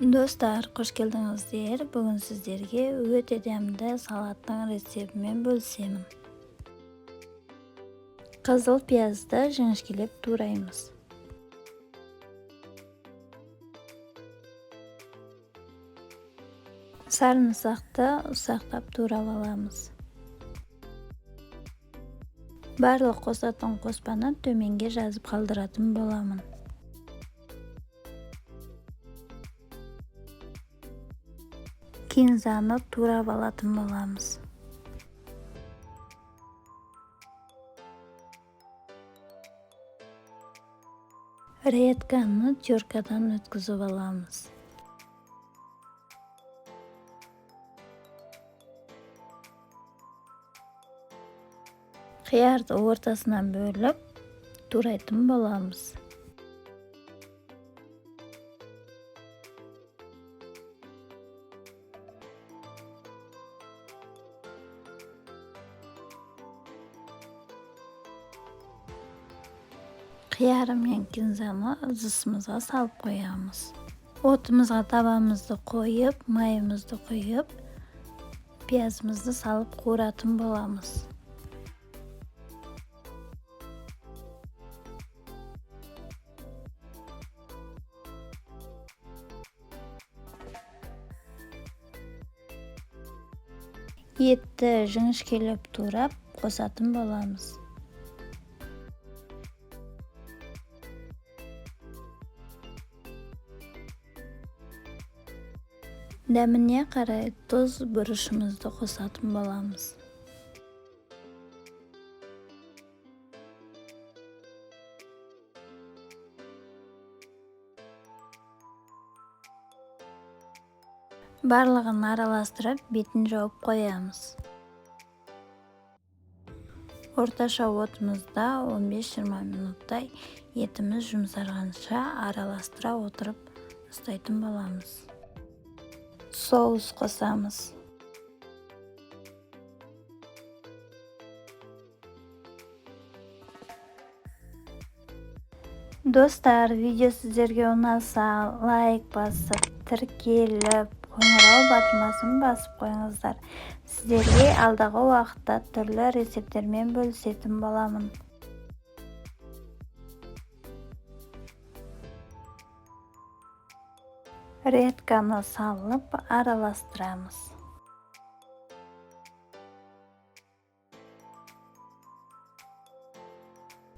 Достар, қош келдіңіздер. Бүгін сіздерге өте дәмді салаттың рецептімен бөлісемін. Қызыл пиязды жіңішкелеп тураймыз. Сарымсақты ұсақтап турап аламыз. Барлық қосатын қоспаны төменге жазып қалдыратын боламын. Кинзаны турап алатын боламыз. Редьканы теркадан өткізіп аламыз. Қиярды ортасынан бөліп турайтын боламыз. Қияры мен кинзаны ыдысымызға салып қоямыз. Отымызға табамызды қойып, майымызды құйып, пиязымызды салып қуыратын боламыз. Етті жіңішкелеп турап қосатын боламыз. Дәміне қарай тұз, бұрышымызды қосатын боламыз. Барлығын араластырып, бетін жауып қоямыз. Орташа отымызда 15-20 минуттай етіміз жұмсарғанша араластыра отырып ұстайтын боламыз. Соус қосамыз. Достар, видео сіздерге ұнаса, лайк басып, тіркеліп, қоңырау батырмасын басып қойыңыздар. Сіздерге алдағы уақытта түрлі рецепттермен бөлісетін боламын. Редьканы салып араластырамыз.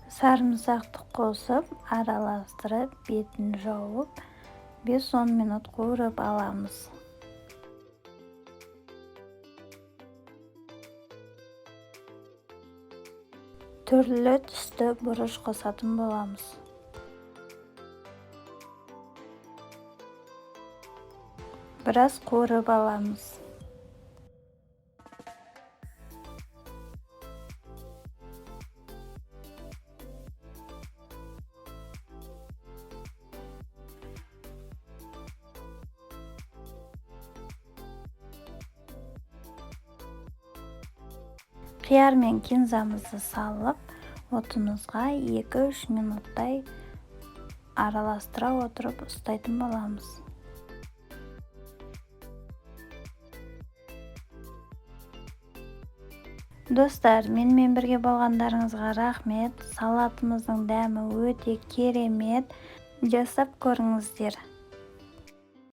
Сарымсақты қосып, араластырып, бетін жауып, 5-10 минут қуырып аламыз. Түрлі түсті бұрыш қосатын боламыз. Біраз қуырып аламыз. Қияр мен кинзамызды салып, отымызға 2-3 минуттай араластыра отырып ұстайтын боламыз. Достар, менімен бірге болғандарыңызға рахмет. Салатымыздың дәмі өте керемет. Жасап көріңіздер.